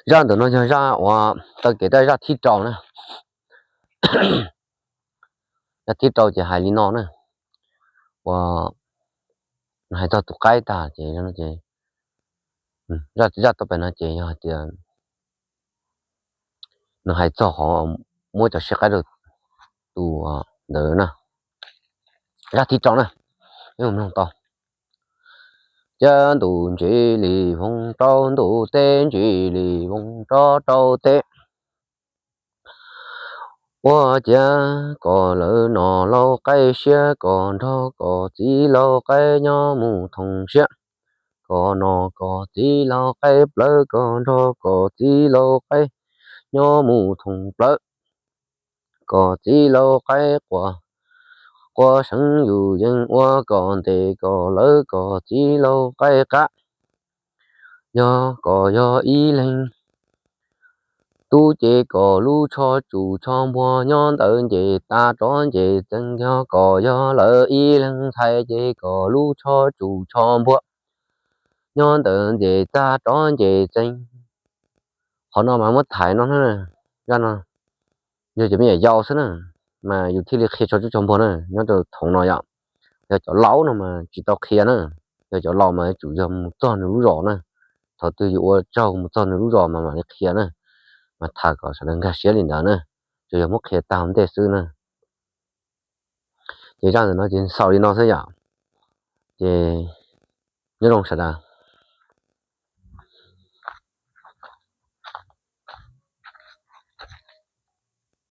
Zaj ntawm no yog zaj uas taw kev tag zaj thib rau na. Zaj thib rau ces hais li no na, uas nws hais txog tus qaib tag ces, zaj tau pem no ces yog tias nws hais txog qhov muab cov siab qaib rau tus ntawd na. Zaj thib rau na, mloog tau. Cav ntuj ntsis li voog rau ntuj, teb ntsis li voog rov rau teb. Ua ciav kom lawv no lauj qaib, siab kom nrog kom txiv lauj qaib nyob mus thoom siab. Kom no kom txiv lauj qaib, plawv kom nrog kom txiv lauj qaib nyob mus thoom plawv. Kom txiv lauj qaib quas, quas seev yus yees ua kom ntes kom lawv kom txiv lauj qaib qab. Yog kom yog ib leeg tub ces kom lub tsho tsum tsho npua nyob ntawd nce tag rov nce txees. Yog kom yog lawv ib leeg ntxhais ces kom lub tsho tsum tsho npua nyob ntawd nce tag rov nce txees. Qhov no mas muab thaiv no, zaj no yog cov me nyuam yaus xwb na, mas yus thiaj li qhia tsho tsum tsho npua na nyob rau thoom no yom. Yog cov laus no mas tsis tau qhia na, yog cov laus mas yuav tsum yog mus txog nws lub zos na. Thaum twg yus ua tsaug mus txog nws lub zos mas mam li qhia na, mas tham kom sawv daws nkag siab li ntawd na, tsuas yog muab qhia tag ua ntej xwb na. Ces zaj ntawm no ces xaus li no xwb yom. Ces nyob zoo sawv daws.